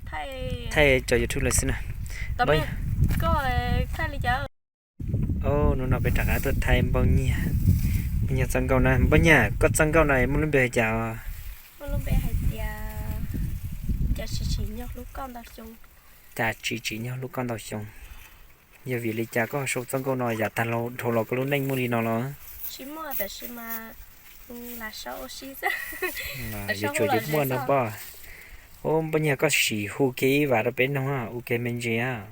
Thaij cov YouTube lawm xwb na. Hnub no peb rov qab tuaj thaij Npauj Nyiag, Npauj Nyiag txoj nkauj na. Npauj Nyiag, koj txoj nkauj no muaj lub npe hais cas? Cas tsis tsim nyog hlub koj ntau xyoo. Yog vim li cas koj sau txoj nkauj no, yam tag dhau los koj lub neej muaj li no los? Yuav tsum li muaj no pob. Ub, Npauj Nyiag, koj sim hu kiag ib vam rau peb noog ua ke me ntsis.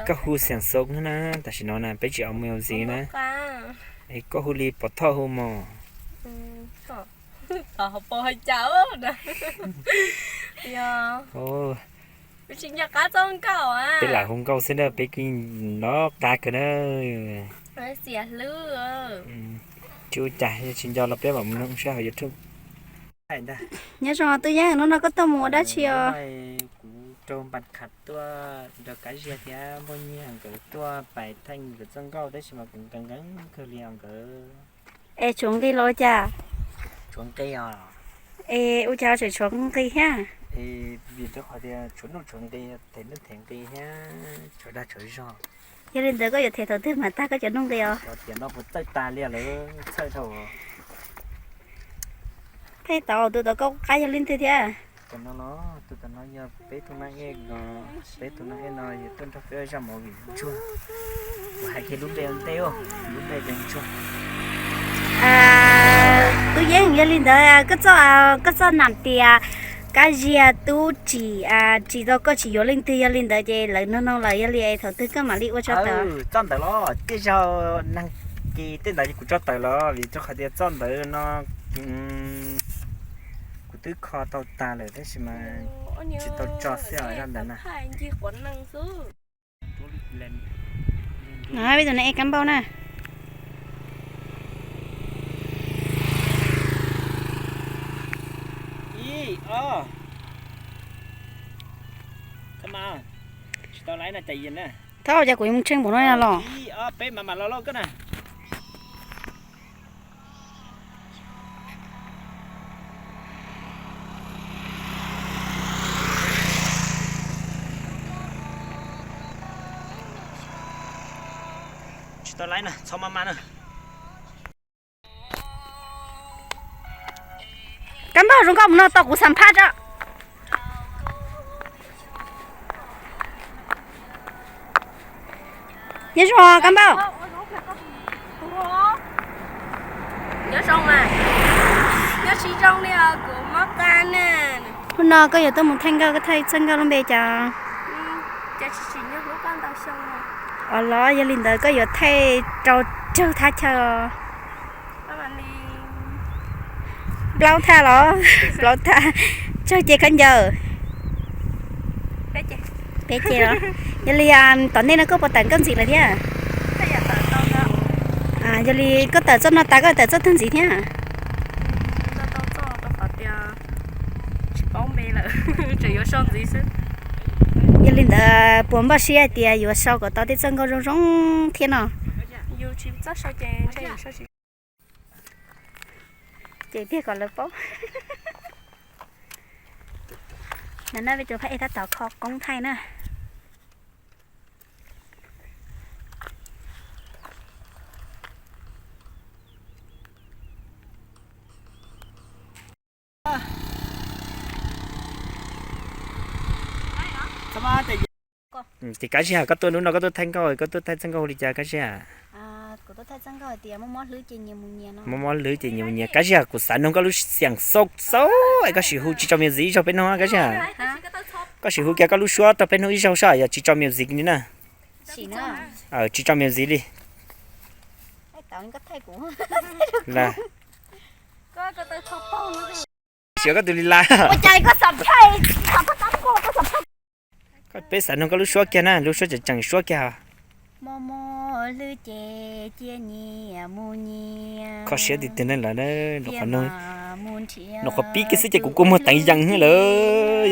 Koj hu Xiam Xoob na, tam sim no na peb tsis au music na. Es koj hu li pov thoj hu mos. Peb lam hu nkauj xwb na, peb kuj nov qab kawg na. Tsis ua cas, yog tsis nco los peb mam mus noog sab hauv YouTube. Nyob zoo Tub Yeeb, hnub no koj tuaj mus ua dab tsi os? Kuv raug Npas Kham tuaj nrog Kab Ziag thiab Npauj Nyiag nkawd tuaj pais thaij nkawd txoj nkauj tab sis mas kuv nkees nkees kawg li os nkawd. Es tshuav nqi los ua cas? Tshuav nqi os. Es ua cas tseem tshuav nqi thiab? Vim rau qhov tias tshuav nuj tshuav nqi, them nuj them nqi thiab tshuav dag tshuav zog. Yog li ntawd koj yuav them thaum twg mam tag koj cov nuj nqi os? Tiam no puas txawj tas li lawm, txhawj dhau. Thaij tau tus tau koj qab yog leej twg thiab? Tus no los, tus no yog peb tus neeg ej, peb tus neeg ej no yog tuaj nrog peb zaj movie ntsuag. Kuv hais kiag lub npe ntej, lub npe ntsuag. Tub Yeeb, yog li ntawd koj txoj, koj txoj nam tias Kab Ziag tub tsim, tsis tau koj tsis yuav leej twg, yog li ntawd ces lawv nug nug lawm, yog li thaum twg koj mam li ua tso tawm? Txoj ntawd los tej zaum nag kis tej ntawd kuv tso tawm los, vim rau qhov tias txoj ntawd no kuv twb kho tau tag lawm tab sis mas tsis tau tso xwb os, zaj ntawd na. Peb tus neeg ej Kab Npauj na. Thaub, cas kuv yuav mus tsheej npaum no los? Tsis tau laib na, txhob maj maj na. Kab Npauj, zoo nkauj mus no tau kuv xam phaj tso. Nyob zoo Kab Npauj. Hnub no koj yuav tuaj mus thaij nkauj, koj thaij txoj nkauj lub npe cas? Os los yog li ntawd koj yuav thaij rau tsawg thaj chaw? Plaub thaj los? Plaub thaj. Tsawg ce khaub ncaws? Peb ce los? Yog li tom ntej no koj puas tawm nkauj ntxiv lawm thiab? Yog li koj tawm txoj no tas koj tawm txoj twg ntxiv thiab? Yog li ntawd puas npaj siab hais tias yuav sau kom tau tej txoj nkauj zoo zoo thiab no? Ces tiag kom lawv paub. No na, peb tus phab ej tab tom kho qoob thaij na. Ces Kab Ziag, koj tuaj hnub no koj tuaj thaij nkauj, koj tuaj thaij txoj nkauj hu li cas Kab Ziag? Mob mob hlwb ces nyias mus nyias. Kab Ziag, kuv xav noog koj lub xiam xauj xauj es koj sim hu tsis tso music ib zaug peb noog Kab Ziag. Koj sim hu kiag koj lub suab rau peb noog ib zaug saib yog tsis tso music li na. Tsis tso music li. Lam sim koj tus li la. Peb xav noog koj lub suab kiag na, lub suab tseem tseem suab kiag. Kho siab tiag tiag na lawm, nws qhuav pib kiag xwb ces kuv kua muag teev yees lawm,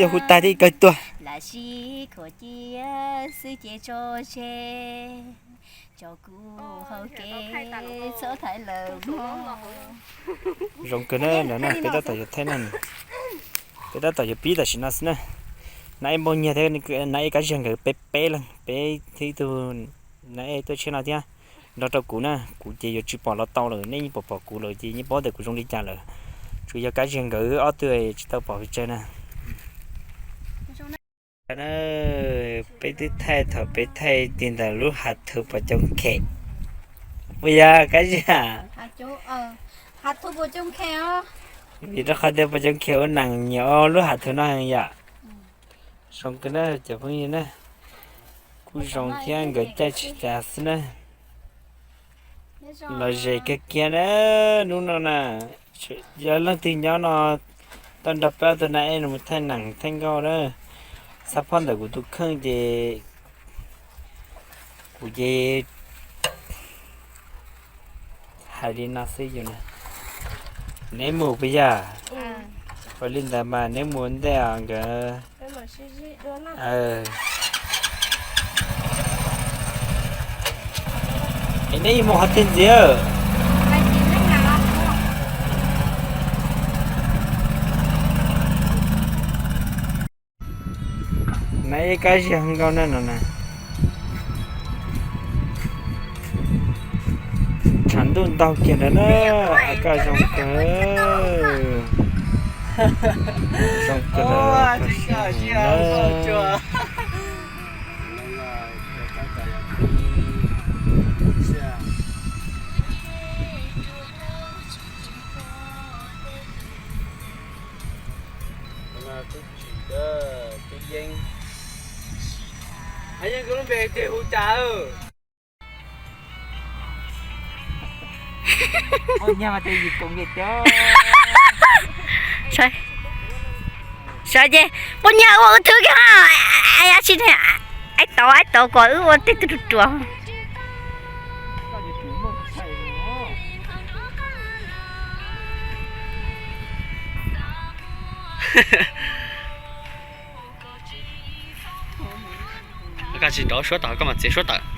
yog hu tag thiaj kawg tuag. Zoo kawg na, peb tab tom yuav thaij na. Peb tab tom yuav pib tam sim no xwb na. Nab Ej Npauj Nyiag thiab Nab Ej Kab Ziag nkawd peb peb leeg, peb thiab ib tug Nab Ej tuaj tshiab no thiab nrog rau kuv na. Kuv ces yuav tsis pom los tau lawm, nej yeej pom pom kuv lawm ces yeej paub tias kuv zoo li cas lawm. Tsuas yog Kab Ziag nkawd ob tug tsis tau pom pes tsawg na. Peb twb thaij thaum peb thaij tig ntawm lub hav thuv Pos Coom Khem. Puas yog Kab Ziag? Vim rau qhov tias Pos Coom Khem ua neeg nyiam lub hav thuv no heev yom. Zoo kawg na cov phooj ywg na, kuj zoo thiab nkawd caij tsis cas xwb na. Los ze kiag kiag na, hnub no na, yog leej twg nyob no tau nrog peb ob tug Nab Ej no mus thaij nees thaij nkauj na, xab phob ntawm kuv tus kheej ces kuv ces hais li no xwb yus na. Neb mus puas yog? Ua li ntawd mas neb mus ua ntej os nkawd. Es neb yuav mus qhov twg ntxiv? Nab Ej Kab Ziag nkauj na no na. Tshav ntuj ntaug kiag ntawd na, koj zoo kawg. Zoo kawg na. Tub Tsim, Tub Yeeb. Yeej nkawd lub npe tiag hu cas? Sawv ces puas nyiag ua ua thwb kiag ha. Ai tau, ai tau kom wb ua tej tug ruam ruam. Koj tsis nrov suab tawm, koj mam txiav suab tawm.